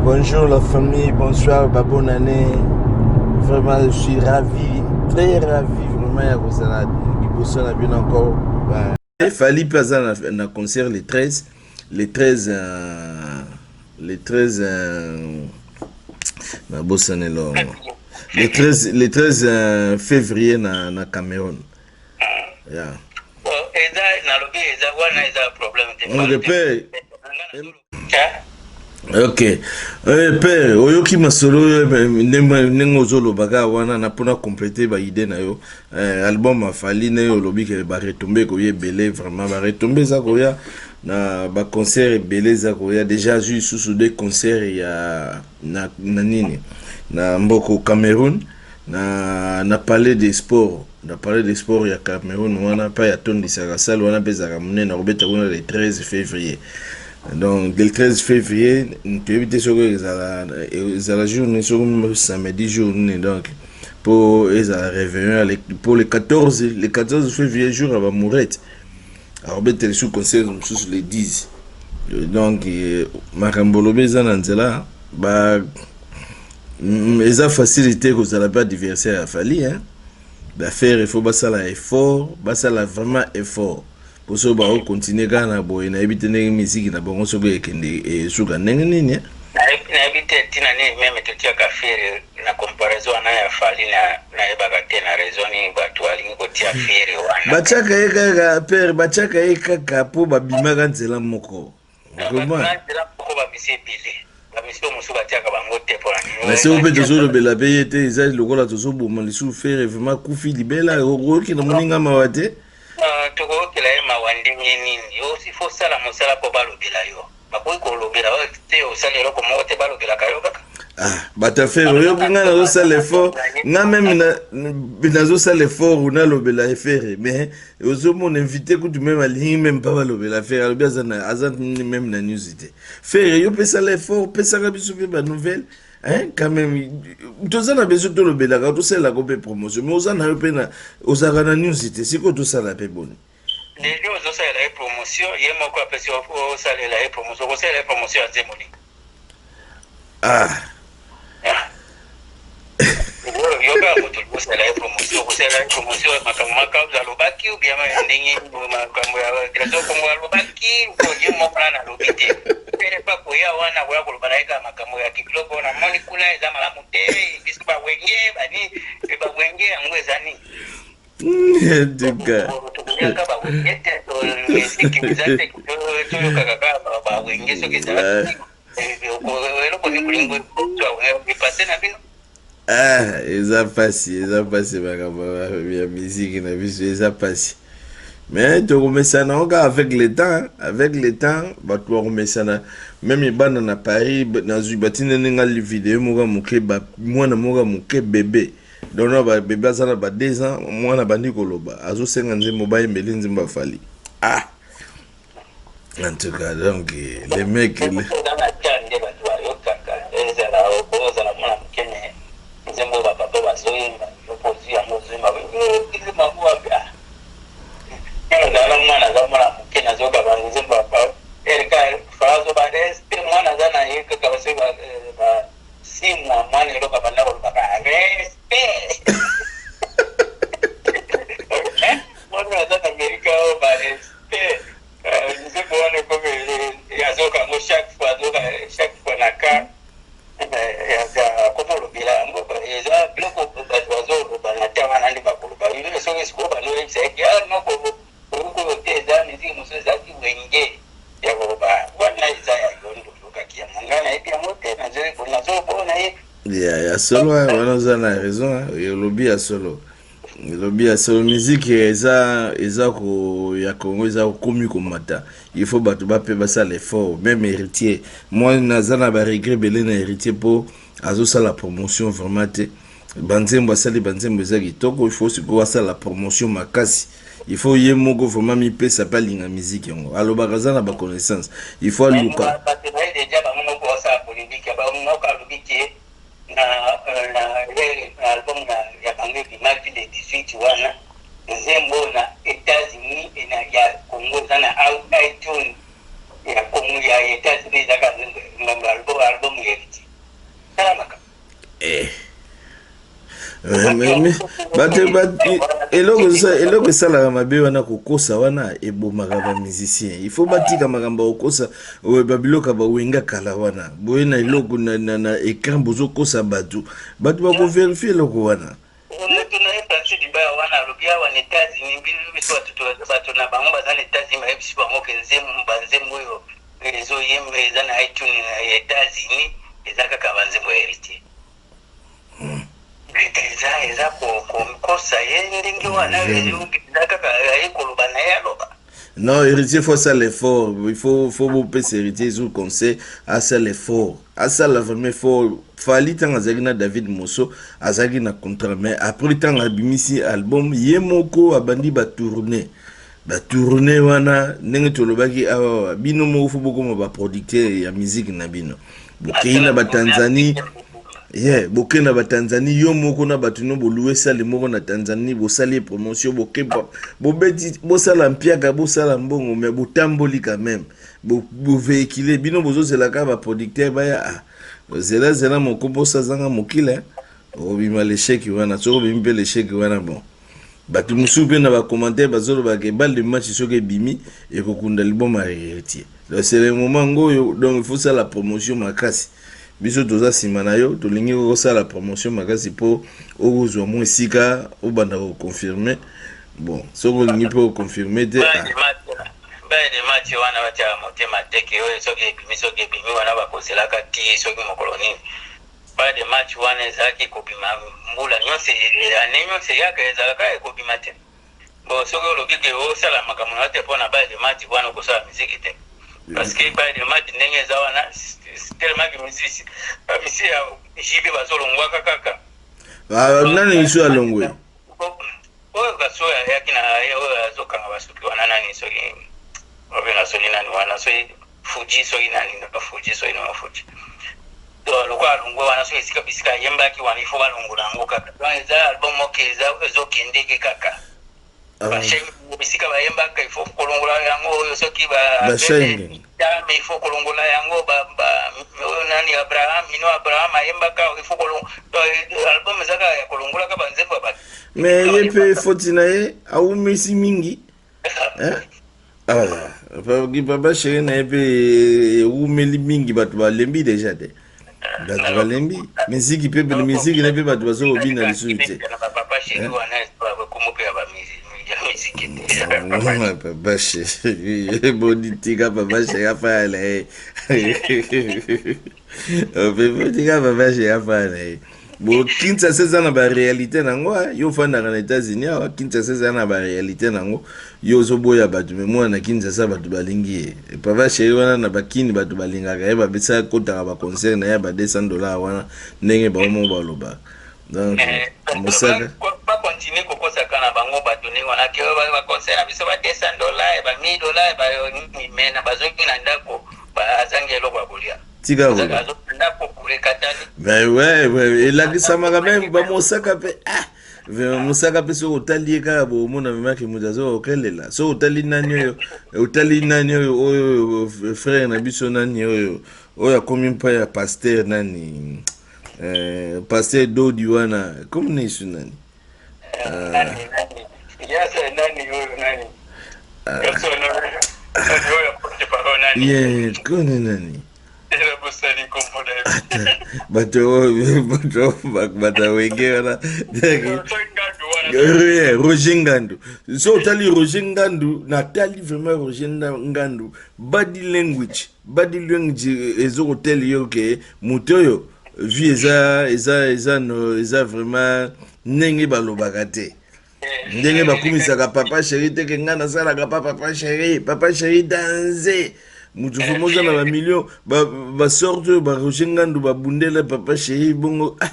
Bonjour la famille, bonsoir, bah, bonne année. Vraiment, je suis ravi, très ravi vraiment ya kozala liboso na bino encore. Bah, Fally mpe aza na concert le 13, le 13, le 13, nabosanelo, le 13, le 13 février na Cameroun. Yeah. Bon, eza nalobi eza wana eza problème te. Ok, père. Ok, père, oyoki masolo oyo ndenge ozoloba kaka wana na mpona compléter baidées na yo. Album a Fally, ndenge olobi ke baretombées ekoya ebele, vraiment baretombées eza koya na baconcert ebele eza koya. Déjà azwi lisusu deux concert ya na nini, na mboko Cameroun, na Palais des Sports, na Palais des Sports ya Cameroun wana mpe atondisaka salle wana mpe ezalaka monene. Akobeta kuna le 13 février. Donc le 13 février, toyebi te soki ezala jour nini, soki samedi, jour nini. Donc mpo ezala réveillon pour le 14, le 14 février, jour ya bamourette, akobetela lisusu concert mosusu le 10. Donc makambo olobi eza na nzela. Ba eza facile te kozala mpe adversaire ya Fally, hein. Bafaire, il faut basala effort, basala vraiment effort, mpo soki bakocontinuer kaka na boye, nayebi te ndenge misiki na bango soki ekende esuka ndenge nini. Nayebi te ntina nini même totiaka Ferre na comparaison wana ya Fally. Nayebaka te na raison nini bato balingi kotia Ferre wana. Batiaka ye kaka, père, batiaka ye kaka mpo babimaka nzela moko. Nzela moko, bamisi ebele, bamisi mosusu batiaka bango te mpona nini? Na seko mpe tozolobela mpe ye te, eza lokola tozoboma lisusu Ferre. Vraiment akufi libela, okoki na moninga mawa te. Tokokela ye mawa ndenge nini? Yo faut osala mosala mpo balobela yo. Bakoki kolobela te, osala eloko moko te, balobelaka yo kaka. Ah, bato a Ferre, oyoki ngai nazosala effort, nga même nazosala effort nalobela Ferre, mais ozomona invité kutu même alingi même mpa balobela Ferre, alobi aza même na news te. Ferre, yo pesala effort, opesaka biso mpe banouvelle, hein, quand même toza na besoin tolobelaka, tosalelaka mpe promotion, mais oza na yo mpe ozalaka na news te. Sikoyo tosala mpe boni? Lelo ozosalela ye promotion, ye moko apesi osalela ye promotion, okosalela ye promotion ya nzembo nini? Ah. Yoka, moto okosalela ye promotion, okosalela ye promotion makambo makambo alobaki ou bien ndenge makambo ya Trésor Kongo alobaki, ye moko nana alobi te. Pere pa koya wana koya koloba na ye kaka makambo ya kibiloko namoni kuna eza malamu te. Biso bawenge bani, bawenge yango eza nini? Tuka. Tokoyaka bawenge te, mesiki eza te, toyokaka kaka bawenge soki ezalaki eloko nini kolingo epase na bino. Ah, eza mpasi, eza mpasi, makambo ya miziki na biso eza mpasi, mais tokomesana yango kaka avec le temps. Avec le temps bato bakomesana. Même bana na Paris, nazwi batindani nga video moko ya moke, mwana moko ya moke, bébé. Donc na babébé aza na ba 2 ans, mwana bandi koloba, azosenga nzembo, bayembeli nzembo a Fally. Ah, en tout cas, donc les mecs eza na tia nde bato bayokaka, ezala ozala mwana moke, mais nzembo oyo bapapa bazoyemba, yo mpo ozwi yango, ozoyemba bango wapi? Ozala mwana, aza mwana moke, nazoyoka banzembo erika azoba respect, mwana aza na ye kaka soki ba 6 mois, mwana eloko abanda kolobaka respect. Mwana aza na Amerika oyo, ba respect, nzembo wana ekomi azoyoka yango chaque fois, azoyoka chaque fois na car, akoma olobela yango. Eza biloko bato bazoloba na ntango wana nde bakoloba. Soki sikoyo banoyebisa eke noko oyo te, eza miziki mosusu ezalaki wenge ya koloba wana, eza ya yo nde oyokaki yango, ngai nayebi yango te, nazobona ye. Ya solo wana, oza na raison, olobi ya solo, elobi ya solo. Musique eza ko ya Congo eza kokomi komata, il faut bato bape basala effort. Même Héritier, moi naza na baregret ebele na Héritier mpo azosala promotion vraiment te. Banzembo asali, banzembo eza kitoko, il faut sikoyo asala promotion makasi. Il faut ye moko vraiment mipesa mpe alinga musique yango alobaka, aza na baconnaissance, il faut aluka. Bato na ye déjà bango moko basala polémique. Bango moko alobi ke na album ya bango ebimaki le 18 wana, nzembo na États-Unis ya Congo eza na iTunes. Ya Congo, ya États-Unis, ezaka nzembo, album ya Héritier. Tala makambo. Eh. Bato eloko esalaka mabe wana, kokosa wana ebomaka bamusicien. Il faut batika makambo ya kokosa, babiloko ya bawenga kala wana boye na eloko na écran, bozokosa bato. Bato bakovérifier eloko wana. Moto na ye Francis Dibaya wana alobi awa na États-Unis, biso bato na bango baza na États-Unis, bayebisi bango ke nzembo, banzembo oyo ezoyemba eza na iTunes na États-Unis eza kaka banzembo ya Héritier. Eza kokosa ye ndenge wana, eza kaka aye koloba na ye, aloba. Non, Héritier, faut faire l'effort. Il faut bopesa Héritier sous conseil, asala l'effort. Asala vraiment effort. Fally, ntango azalaki na David Moso, azalaki na contrat, mais après ntango abimisi album, ye moko abandi batournée. Batournée wana, ndenge tolobaki awa, bino moko faut bokoma baproducteur ya musique na bino. Bokei na baTanzanie, ye bokei na baTanzanie, yo moko na bato no boluwe sale moko na Tanzanie, bosali promotion, boke, bobeti, bosala mpiaka, bosala mbongo, mais botamboli quand même, bovéhicule. Bino bozozelaka baproducteur baya. Ah, zelazela moko mposa azanga mokila, okobima l'échec wana. Soki obimi mpe l'échec wana, bon, bato mosusu mpe na bacommentaire bazolobaka balle de match soki ebimi, ekokunda liboma ya Héritier. Donc c'est le moment ngo oyo, donc il faut sala promotion makasi. Biso toza nsima na yo, tolingi kosala promotion makasi mpo okozwa mwa esika obanda koconfirmer. Bon, soki olingi mpe oconfirmer te. Balle de match wana, batiaka motema teke oyo soki ebimi, soki ebimi wana, bakozelaka ti soki mokolo nini. Balle de match wana ezalaki kobima mbula nyonso, ane nyonso eyaka, ezalaka ekobima te. Bon, soki olobi ke osala makambo na yo te mpona balle de match wana, okosala miziki te, parce que balle de match ndenge eza wana, tellement ke bamisi ya JB bazolongwaka kaka. Nani misu alongwe? Oyo kasi oyo ayaki na oyo azokanga basuki wana, nani, soki obenga soki nani wana, soki Fuji, soki nani na Fuji, soki na Fuji. Donc lokola alongwe wana, soki esika bisika ayembaki wana, il faut balongola yango kaka. Donc eza album moko ezokendeke kaka. Bachaîne bisika bayembaka, il faut kolongola yango. Oyo soki mais il faut kolongola yango. Oyo nani, Abraham ino, Abraham ayembaka, il faut kolongola. Album eza kaka ya kolongolaka banzembo ya bato. Mais ye mpe foti na ye, awumisi mingi. Papa Chéri na ye mpe ewumeli mingi, bato balembi déjà te, bato balembi miziki mpe, miziki na mpe bato baza kobina lisusu te. Papa Chéri wana kombo mpe ya bamiziki te. Papa Chéri, boni, tika Papa Chéri afaya na ye. Tika Papa Chéri afaya na ye. Bo Kinshasa eza na baréalité nango. Yo ofandaka na États-Unis awa, Kinshasa eza na baréalité nango. Yo ozoboya bato, me mwana na Kinshasa bato balingi ye. Papa Chéri wana na bakini bato balingaka ye, babesaka, kotaka baconcert na ye ba 200 $ wana, ndenge bango moko balobaka. Donc mosaka Bacontinuer kokosaka na bango bato ndenge wana ke baconcert na biso ba 200 $, ba 1000 $, banini, me na bazongi na ndako, azangi eloko ya kolia. Tika kolia. Ndako kurekatani. Mais ouais, elakisamaka me bamosaka mpe. Ah, mosaka mpe, soki otali ye kaka, bomona memaki moto aza kokelela. Soki otali nani oyo, otali nani oyo, oyo frère na biso, nani oyo, oyo akomi mpa ya pasteur nani, pasteur Dodi wana, komi na esu nani? Nani oyo, nani? Ye koni nani? Bato oyo, bato awenge wana, Roger Ngandu. So otali Roger Ngandu, natali vraiment Roger Ngandu, body language, body language ezokoteli yo ke moto oyo vie eza no, eza vraiment ndenge balobaka te, ndenge bakumisaka Papa Chéri te, ke ngai nasalaka pa Papa Chéri, Papa Chéri danze. Motu fo moza na bamillion, basorte oyo baRoger Ngandu babundela Papa Chéri bongo. Ah,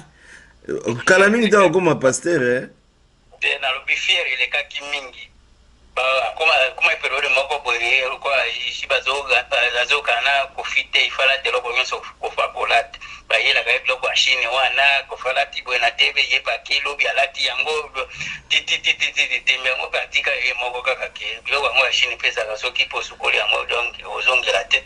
kala mingi ntango akoma pasteur, eh? Te, nalobi fier elekaki mingi. Akoma periode moko boye lokola isi bazokana na Kofi te, ifala te eloko nyonso Kofi akolata, bayelaka ye biloko ya Chine wana. Kofi alati boye na TV, ye baki lobi alati yango tititititi, tembe yango mpe atika ye moko kaka ke biloko yango ya Chine mpe ezalaka soki mpo osukoli yango, donc ozongela te.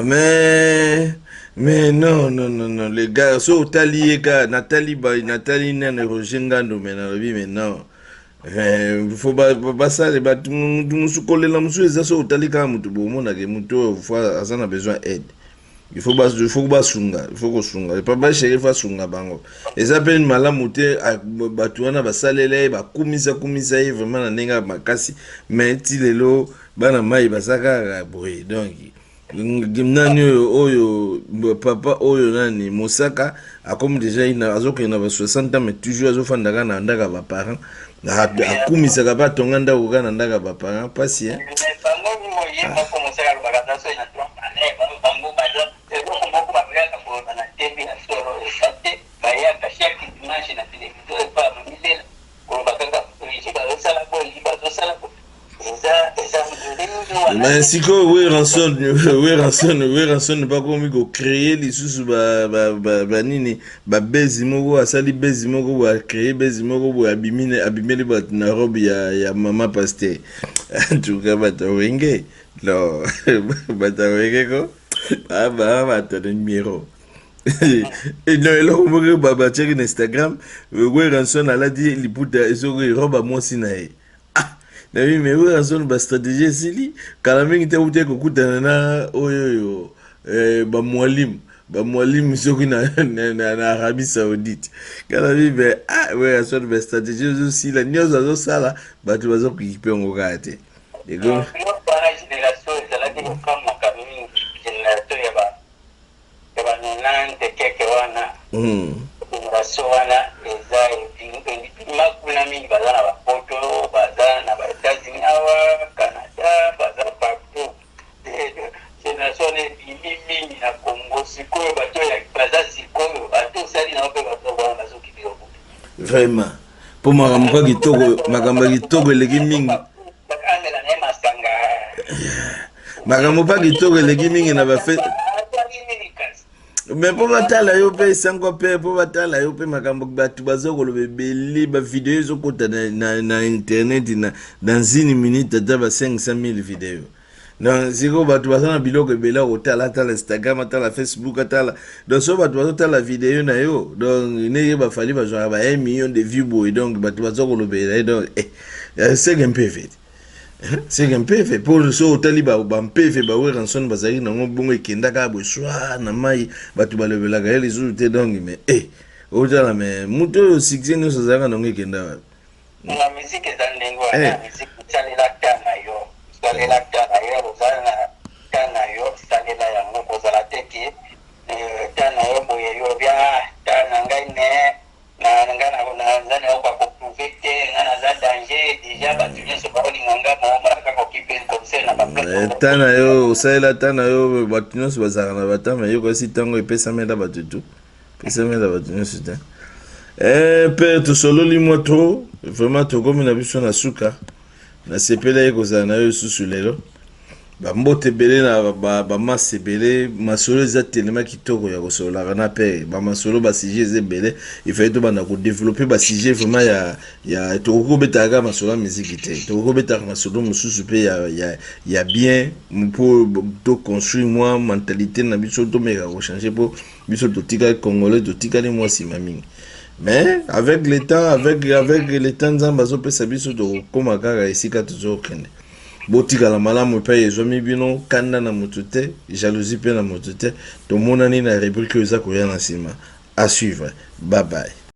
Mais non, non, non, non, les gars, so otali ye kaka, natali ba, natali nani, Roger Ngando, mais nalobi, mais non. Faut basale bato, mutu mosusu kolela mosusu eza so otali kaka motu, bomonake motu oyo faut aza na besoin aide. Il faut basunga, il faut kosunga. Papa Chéri, faut asunga bango. Eza mpe malamu te. Bato wana basalela ye, bakumisa kumisa ye vraiment na ndenge ya makasi, mais ti lelo bana mai baza kaka boye. Donc nani oyo papa oyo nani, Mosaka, akomi déjà, azokende na ba 60 ans, mais toujours azofanda kaka na ndako ya baparent, akumisaka mpe, atonga ndako kaka na ndako ya baparent. Mpasi. Bango ye moko Mosaka alobaka za so na bango baza eloko moko bayaka koloba na TV ya solo eza te. Bayaka chaque dimanche na télévision epa mamilela koloba kaka bazosala boye, bazosala boye, eza ndenge. Mais sikoyo Werrason bakomi kocréer lisusu banini, babezi moko, asali bezi moko boye, acréer bezi moko boye, abimeli bato na robe ya mama pasteur. En tout cas, bato Wenge, no, bato Wenge ko baa bato na numéro no. Eloko moko batiaki na Instagram, Werrason alati liputa, soki robe mwasi na ye nayebi. Mais Werrason, bastratégie esili kala mingi te. Uti kokutana na oyo oyo bamwalimu, bamwalimu soki na Arabie Saoudite kala mingi. Mais ah, Werrason, bastratégie ezosila, nyonso azosala, bato bazokipe yango kaka te. Wana génération ezalaki kokamwaka mingi, génération ya ba 90 keke wana. Génération wana eza ebima kuna mingi, baza na bapoto, baza na baÉtats-Unis awa, Canada, baza partout. Génération wana ebimi mingi na Congo. Sikoyo bato baza sikoyo, bato osali nango mpe, bato wana bazokipe yo. Vraiment, mpo makambo ka kitoko, makambo ya kitoko eleki mingi. Amela na ye masanga. Makambo mpa kitoko eleki mingi na bafe. Mais mpo batala yo mpe esango mpe, mpo batala yo mpe, makambo bato baza koloba ebele, bavideo ezokota na internet na dans une minute ata ba 500 000 video. Donc sikoyo bato baza na biloko ebele ya kotala, atala Instagram, atala Facebook, atala. Donc soki bato bazotala video na yo, donc ndenge baFally bazwaka ba 1 million de vues boye, donc bato baza kolobela ye. Donc seke mpeve te, seke mpeve, mpo so otali bampeve baWerrason bazalaki nango bongo, ekendaka boye swa na mai, bato balobelaka ye lisusu te. Donc mais otala, mais moto oyo succès nyonso azalaka nango ekenda wapi? Na musique eza ndenge wana. Musique, osalela ta na yo, osalela ta na yo, ozala na ta na yo, salela yango. Kozala te ke ta na yo boye, yo bia ta na ngai, me na ngai naza na yoka koprouver te, ngai naza danger déjà, bato nyonso baolinga nga, moomona kaka okipe concert na baplace. Ta na yo, osalela ta na yo. Bato nyonso bazalaka na batama yo, kasi ntango epesamela bato tu, epesamela bato nyonso te. Mpe tosololi mwa trop vraiment, tokomi na biso na suka. Nasepelaki kozala na yo lisusu lelo. Bambote ebele na bamasi ebele. Masolo eza telema kitoko ya kosololaka na mpe bamasolo, basujet eza ebele. Ifai tobanda kodévelopper basujet vraiment ya tokoki kobetaka kaka masolo ya miziki te, tokoki kobetaka masolo mosusu mpe ya bien, mpo toconstruire mwa mentalité na biso, tomeka kochanger, mpo biso totikali Congolais, totikali mwa nsima mingi. Mais avec le temps, avec le temps Nzambe azopesa biso, tokokóma kaka esika tozokende. Botikala malamu epai ezwami bino. Kanda na moto te, jalousie mpe na moto te. Tomonani na rubrique oyo eza koya na nsima. À suivre, bye bye.